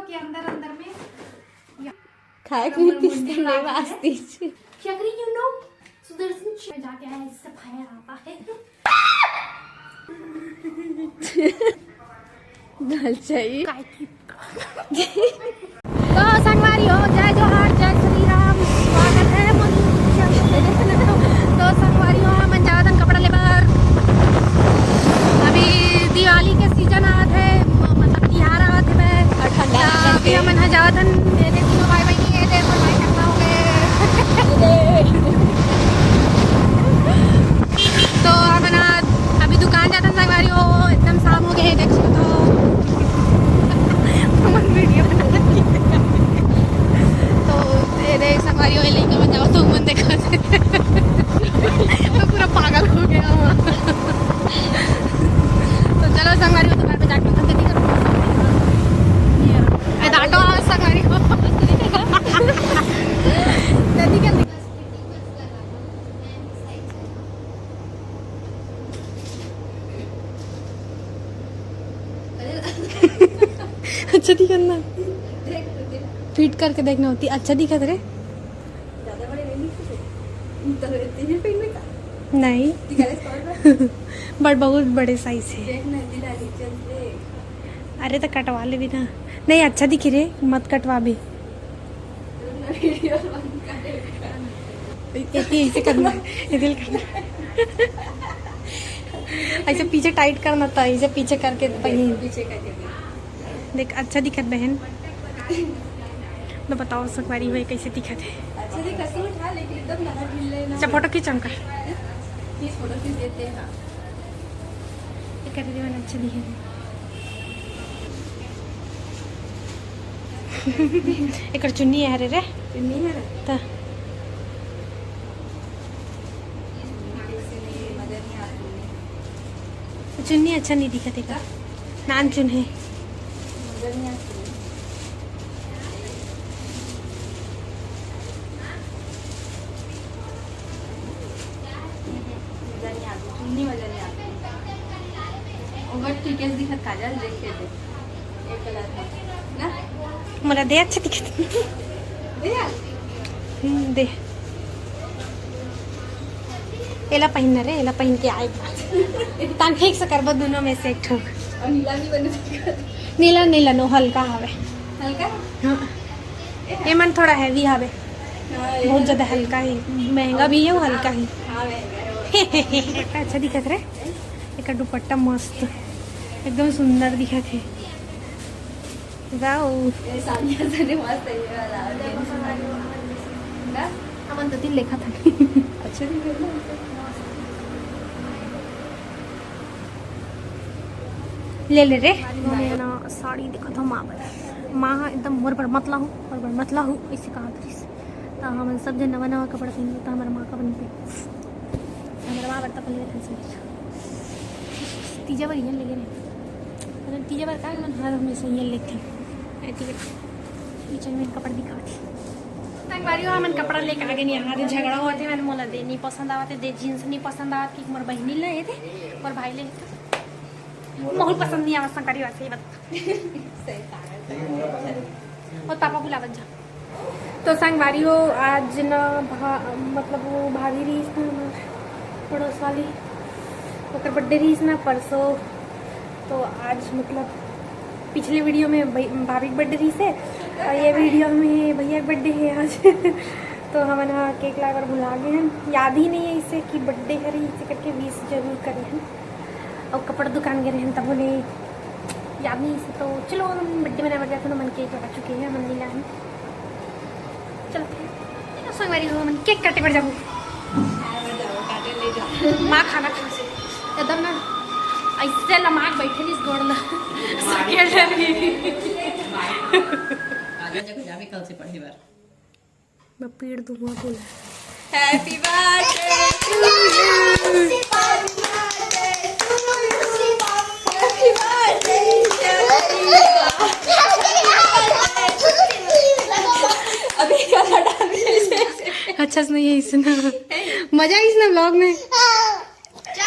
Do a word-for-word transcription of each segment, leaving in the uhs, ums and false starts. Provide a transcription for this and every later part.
के अंदर अंदर में खाए पीए की वास्ते। चक्री, you know, सुदर्शन में जाके आया, इससे फायर आता है। दाल चाहिए। तो संगवारी हो, जय जोहार, जय श्री राम। स्वागत है मोर YouTube channel पे। तो संगवारी हो, हमन जावत हन कपड़ा लेबर। अभी दिवाली के सीजन आवत है, म-, मतलब तिहार आवत है। अभी हमन ह जावत हन, ये दे तीनों भाई बहनी, ये दे मोर भाई टकला हो गए। तो हमन ह अभी दुकान जात हन संगवारी हो, एकदम शाम हो गए, देख सकत हो। हमन वीडियो बनात हन। तो ये देख संगवारी हो, ये लइका मन जावत हो, मन देखत हे। तो पूरा पागल हो गया हुआ। तो चलो संगवारी हो, दुकान पे जाके पसंद नहीं करूँगा। ये डांटो आज संगवारी हो। नदी के अच्छा दिखत ना, फिट करके देखना होती, अच्छा दिखत रे। नहीं। बट बहुत बड़े साइज है। अरे तो कटवा ले भी ना। नहीं, अच्छा दिखी रे, मत कटवा भी। ऐसे करना है, ऐसे करना है। ऐसे पीछे टाइट करना था, ऐसे पीछे करके पहन। पीछे करके देख, अच्छा दिखत बहन। तो बताओ संगवारी हो, कैसे दिखत है? अच्छा दिखत, सूट है, लेकिन एकदम नया ढील लेना। अच्छा, फोटो खींच हमका। खींच, फोटो खींच देते हैं। एकर दीदी मन अच्छा दिखत है। एकर चुन्नी है रे। चुन्नी है रे। त चुन्नी अच्छा नहीं दिखत है का? नान चुन है। मजा नहीं आती, चुन्नी मजा नहीं आती। ओकर ठीक है, दिखत काजल देख के दे। एक कलर का। ना? मोला दे, अच्छा दिखत। दे यार। हम्म, दे। एला पहिनना रे, एला पहिन के आए। तान ठीक से करबो दोनों में से एक ठो। और नीला भी बने। नीला, नीला नो, हल्का हवे। हल्का? हाँ। ये मन थोड़ा हैवी हवे। हाँ, ये बहुत ज्यादा हल्का है, महंगा भी है, वो हल्का है। हाँ, महंगा है वो। दुपट्टा अच्छा दिखत रे। एकर दुपट्टा मस्त, एकदम सुंदर दिखत है। वाओ। ये साड़ियाँ सने मस्त है, ये वाला। ना? हमन तो तीन लेखा था। अच्छा दिखत है। ले ले रे। मैं ना साड़ी दिखत हूँ माँ बर। माँ एकदम मोर बर मत लाहू, मोर बर मत लाहू, ऐसे कहा रहिस। त हमन सब जन नवा नवा कपड़ा पहनबो, त हमर माँ का बन पे। हमर माँ बर त पहले रखन से तीजा बर इहन लेगे रहे। मतलब तीजा बर का, हमन हर हमेशा इहन लेथे। ऐसे किचन में कपड़ा दिखावत हे। संगवारी हो, हमन कपड़ा लेके आगे नहीं, यहाँ दे झगड़ा होते, मैंने मोला दे नहीं पसंद आवत हे, दे जींस नहीं पसंद आवत कि मोर बहिनी ले हे दे, मोर भाई ले हे। मोहू पसंद नहीं आवत संगवारी, वैसे ही बता। सही कहा। और पापा बुलावत जा। तो संगवारी हो, आज ना भा-, मतलब वो भाभी रहिस ना हमर पड़ोस वाली, ओकर बर्थडे रहिस ना परसों। तो आज मतलब पिछले वीडियो में भई-, भाभी के बर्थडे रहिस हे और ये वीडियो में भैया के बर्थडे है आज। तो हमन हा केक लाए बर भुला गए हैं, याद ही नहीं है इसे कि बर्थडे है रही, इसे करके विश जरूर करे हैं। और कपड़ा दुकान गए रहन तब उन्हें याद नहीं से, तो चलो हम बर्थडे मनाए बर जाते हैं, हमन केक लगा चुके हैं, हमन नहीं लाए। चलो, चलो संगवारी हो, हमन केक काटे बर जाबो। माँ खाना खा से एकदम ना ऐसे लमाक बैठे इस गोड़ ला। सकेल डरी। आगे जाके जाबे कल से पढ़े बर। मैं पीड़ दूंगा बोला। Happy birthday to you। Happy birthday। अभी क्या हटा दिया? अच्छा से नहीं है इसना। मजा आई इसना vlog में।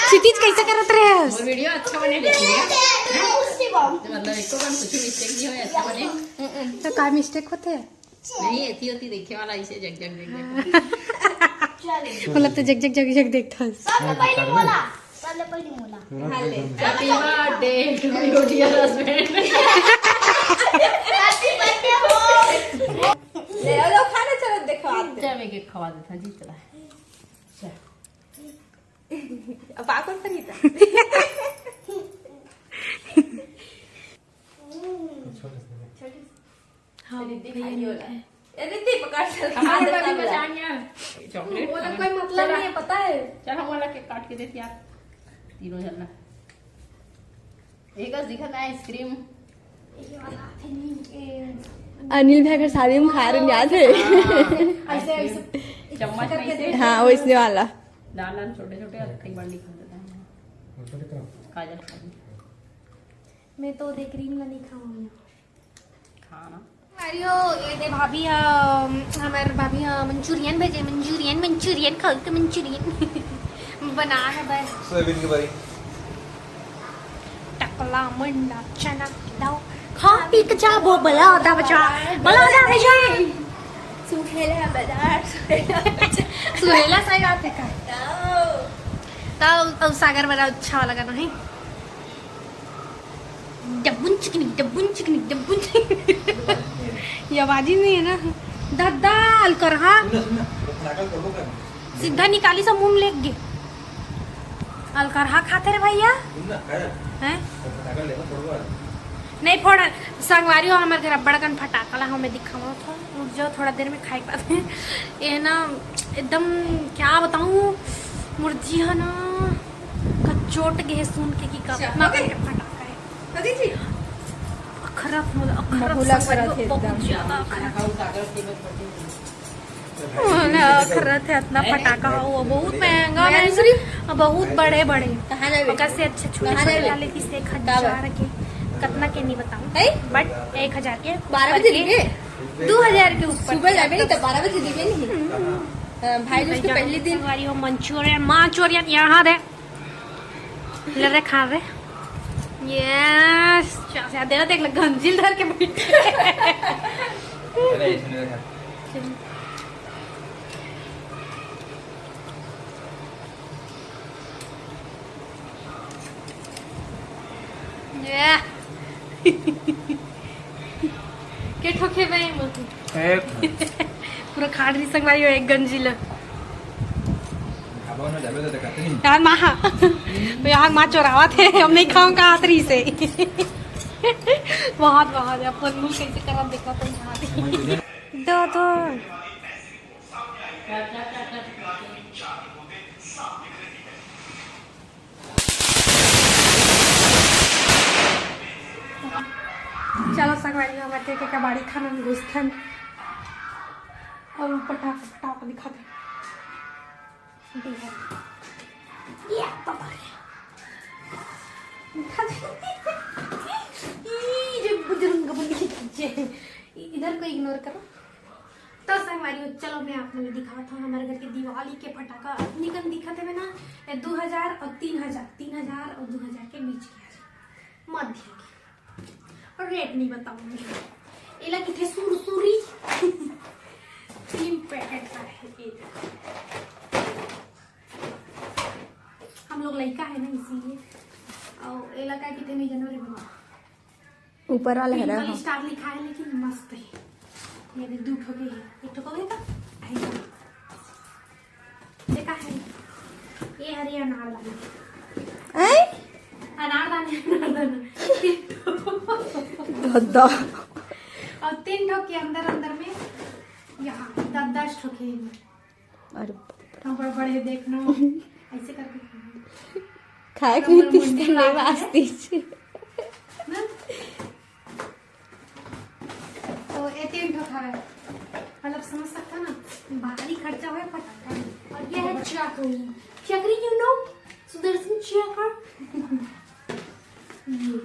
क्षितिज कैसे करत रहे? वीडियो अच्छा बने लेकिन। मतलब एको बार कुछ मिस्टेक नहीं हो, ऐसा बने। तो का मिस्टेक होथे? नहीं, एथी होती देखे वाला इसे जग जग जग जग। मतलब तो जग जग जग जग देखता है। सबले पहले मोला, सबले पहले मोला। Happy birthday to you, dear husband। Happy birthday हो। ले आओ, लो खाना, चलो देखो आते। चल, मैं केक खवा देता हूँ जी, चला। चल। अब पागल पर ही था। हाँ, रिद्धि भैया खाइए नहीं वाला। है। ए, रिद्धि पकड़ से खा हमारे लेता पापा वाला। बचाएंगे यार। चॉकलेट वो तो खाना। कोई मतलब चला। नहीं है, पता है। चल, हम वाला केक काट के देती यार। तीनों जना। एक बस दिखा ना आइसक्रीम। ये वाला हाथ नहीं, ये अनिल भैया के शादी में खाए रहे, याद है? हाँ। ऐसे, ऐसे चम्मच करके में से। दे। हाँ, वैसने वाला। लाल लाल छोटे छोटे, एक बार निकाल देता हूँ। काजल खाएंगे। मैं तो देख रही हूँ, नहीं खाऊंगी। खाना। अरे ओ, ये दे भाभी, अम, हमार भाभी, अ, मंचूरियन भेजे, मंचूरियन, मंचूरियन, खाओ तो मंचूरियन। बना है बस। सोयाबीन के बरी। टकला मंडा चना दाव, खा पी के जाबो, बला दा बजा, बला दा बजा। सुहेला बाजार, सुहेला बाजार। सुहेला सही बात है का? दाव। तब, अब सागर वाला अच्छा वाला गाना है। डब्बुन चिकनी, डब्बुन चिकनी, डब्बुन चिकनी। ये आवाज ही नहीं है ना। दादा, अलकरहा। सुन ना, सुन ना, वो फटाका फोड़ो कर। सीधा निकाली सा मुंह में लेके गे। अलकरहा खाते रे भैया। सुन ना, खा जा। हैं? वो फटाका लेना फोड़ो कर। नहीं फोड़। संगवारी हो, हमारे घर बड़कन फटाका ला हमें दिखावा था। रुक जाओ, थोड़ा देर में खाए के बाद। ये ना, एकदम, क्या बताऊं, मुर्जी है ना, कचोट गे सुन के कि अच्छा, कतना हो गई? बढ़िया फटाका है। अदिति। अखरत मोला, अखरत महुला संगवारी अखरत हो, है बहुत एकदम। ज्यादा अखरत। हाँ, सागर के बस बर्थडे है। ना, अखरत है, इतना फटाका हो, वो बहुत महंगा, मैं मैंने दूसरी बहुत बड़े बड़े। कहाँ जाबे? ओकर से अच्छा छोटे कहाँ छोटे जाबे? वाले किस एक का बा? हजार के, कतना के नहीं बताऊँ, हैं? But एक हजार के बारह ऊपर बजे के, निकले? दो हजार के ऊपर सुबह के। जाबे नहीं तो बारह बजे दिबे नहीं। हम्म। हाँ, भाई दोस्त के पहले दिन। संगवारी हो, मंचूरियन, मंचूरियन यहाँ दे। ले रे, खा रे। Yes, चाचा, दे ना, देख ले, गंजिल धर के बैठे। अरे, इसमें देखा। ये। के ठोके बे मत। एक। पूरा खाड़ रही संगवारी हो एक गंजी ला। खाबो ना जाबे तो देखते नहीं। यार माँ, तो यार माँ चोरावा थे, हम नहीं खाऊंगा हाथ रही से। बहुत, बहुत, अपन मुंह कैसे करम देखा तो यहाँ। दो, दो। चलो संगवारी, हमर के, के कबाड़ी खाना में घुसथन। और पटाख, पटाख दिखाते। ये बाबा रे। ई जे बजरंग बली के पीछे। इधर को इग्नोर करो। तो संगवारी हो, चलो मैं आप लोग दिखाता हूँ हमारे घर के दिवाली के फटाका। अतनी कन दिखत है ना, ये दो हजार और तीन हजार, तीन हजार और दो हजार के बीच के है, मध्य के। और रेट नहीं बताऊंगी। एला किथे सुरसुरी। तीन पैकेट का है ये। हम लोग लइका है ना, इसीलिए। और एला का किथे नहीं, जनवरी में। ऊपर वाला हरा, ट्विंकल हाँ। स्टार लिखा है, लेकिन मस्त है। ये भी दो ठो के है, एक ठो को भी तो, आई देखा है, ये हरी अनारदाना। हैं? अनारदाना, अनारदाना। तीन ठो। दादा। और तीन ठो के अंदर, अंदर में यहाँ दस दस ठो के हैं। अरे बाप रे। हाँ, बड़ बड़े देख लो। ऐसे करके खाना। खाए के भी तीस दिन नहीं बांचती। ना? तो ये तीन ठो खावे। मतलब समझ सकता ना, भारी खर्चा हुआ फटाका में। और ये है चकरी। चकरी, you know? सुदर्शन चक्र। ये।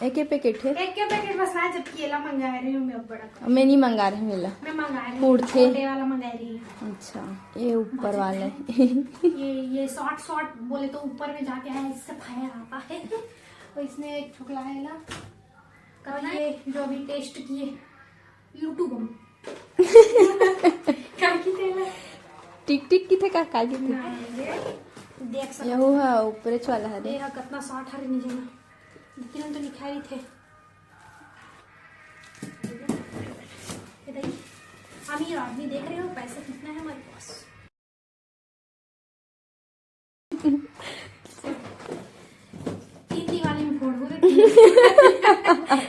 एक ही पैकेट है? एक के पैकेट बस ना, जबकि एला मंगा रही हूँ मैं अब बड़ा कर। मैं नहीं मंगा रही हूँ एला। मैं मंगा रही हूँ, उड़ते। छोटे वाला मंगा रही हूँ। अच्छा, ये ऊपर वाला है। ये, ये शॉर्ट शॉर्ट बोले तो ऊपर में जाके है, इससे फायर आता है। तो इसने एक ठोकला है ला। और ये जो अभी टेस्ट किए YouTube हम। क्या की तेला? टिक टिक की थे का, का की थे? ना, ये देख सकते यहू हा ऊपरेच वाला हरे। ये हा कितना साठ हरे नीचे ना। लेकिन हम तो लिखा रही थे। ये देखिए, अमीर आदमी देख रहे हो, पैसा कितना है हमारे पास। तीन दिवाली में फोड़ हो रहे,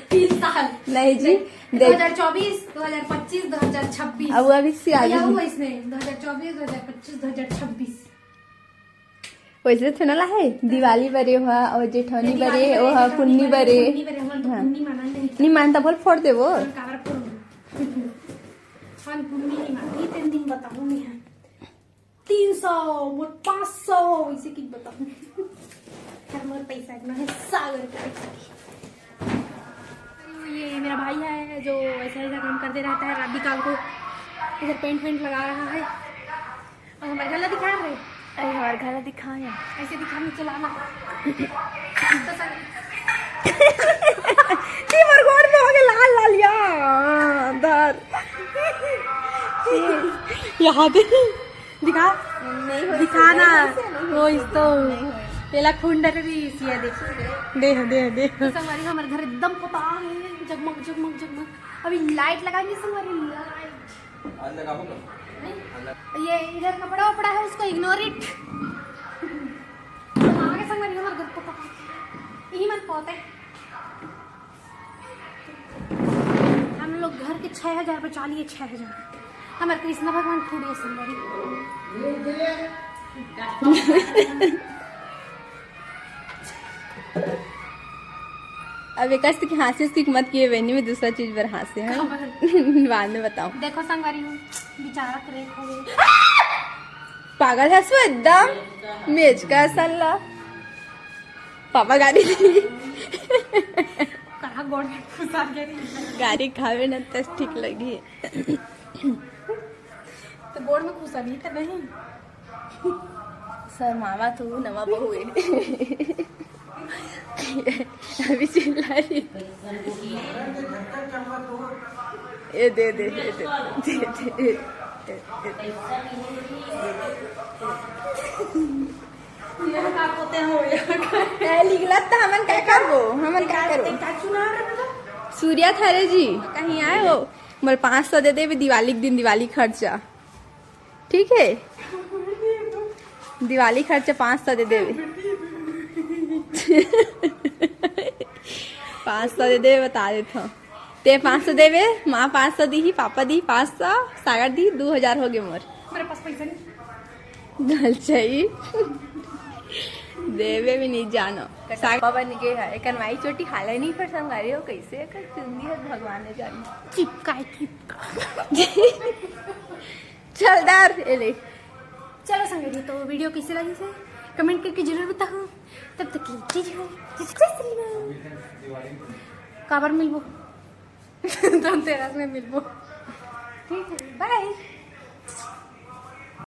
तीन साल। नहीं जी, दो देख। दो हज़ार चौबीस, दो हज़ार पच्चीस, दो हज़ार छब्बीस। अब अभी से आगे या हुआ इसने, दो हज़ार चौबीस, दो हज़ार पच्चीस, दो हज़ार छब्बीस। वैसे थे ना लाहे, दिवाली बरे हुआ और जेठौनी ये दिवाली बरे, बरे, ओहा जेठौनी पुन्नी बरे, बरे। पुन्नी बरे, हमन तो हाँ। पुन्नी माना नहीं। नहीं मानता बोल, फोड़ देबो। हाँ, काबर फोड़ दो। हम पुन्नी नहीं मानती, तीन दिन बताऊँ मैं। तीन सौ, मोर पाँच सौ, इसे की बताऊँ। हर मोर पैसा इतना है, सागर का पैसा। ये मेरा भाई है जो ऐसा ऐसा काम करते रहता है, रात बिकाल को इधर पेंट वेंट लगा रहा है। और हमारे घर ला दिखा रहे। अरे, हमारे घर ला दिखा यार। ऐसे दिखा, नीचे लाना। तो सर ये मोर गोड़ में हो गया लाल लाल यार, धर। यहाँ दे। दिखा। नहीं हो दिखा ना। नहीं हो वो इस तो। नहीं हो। पेला खून डर रही इसी है, देख। दे, दे, दे। तो संगवारी, हमारे घर एकदम पता है, जगमग, जगमग, जगमग। अभी लाइट लगाएंगे संगवारी, लाइट। आज लगाओ ना। नहीं? ये इधर कपड़ा वपड़ा है, उसको ignore it। आगे संगवारी, हमारे घर पता है। यही मन पता है। हम लोग घर के छह हज़ार बचा लिए, छह हज़ार। हमारे कृष्णा भगवान खुद ये सुंदरी। अब एक की हंसी सीख मत किए बहनी, मैं दूसरा चीज पर हंसे हैं। बाद में बताऊं। देखो संगवारी, बेचारा crack हो गया। पागल है सो एकदम, मेज का सल्ला। पापा गारी दी। कहाँ गोड़ में घुसा के रही? गारी खावे ना तस ठीक लगी। तो गोड़ में घुसा भी था नहीं? सर मामा तू नवा बहू है। अभी चिल्ला रही। ये दे दे, ये दे दे, दे दे, ये दे दे। यहाँ का पोते हो, यहाँ का। ए, लिखलत त हमन का करबो, हमन का करबो? सूर्या थारे जी कहीं आए हो, मोर पाँच सौ दे देबे दिवाली के दिन, दिवाली खर्चा, ठीक है? दिवाली खर्चा पाँच सौ दे देबे। पाँच सौ दे देबे, बता देत हूँ। ते पाँच सौ देबे, माँ पाँच सौ दीही, पापा दीही पाँच सौ, सागर दीही दू हजार हो गे मोर। मेरे पास पैसा नहीं। गलचई। देबे भी नहीं जानो। कटप्पा बन गे है। एकर माई चोटी हाले नहीं, पर संगवारी हो कैसे एकर चुंदी है भगवान ने जाने। चिपकाए चिपका। चल दार, ए ले। चलो संगवारी, तो video कैसे लगी से comment करके जरूर बताओ। तब तक के लिए जय जोहार, जय जय श्री राम। काबर मिलबो? धनतेरस में मिलबो। ठीक है, bye।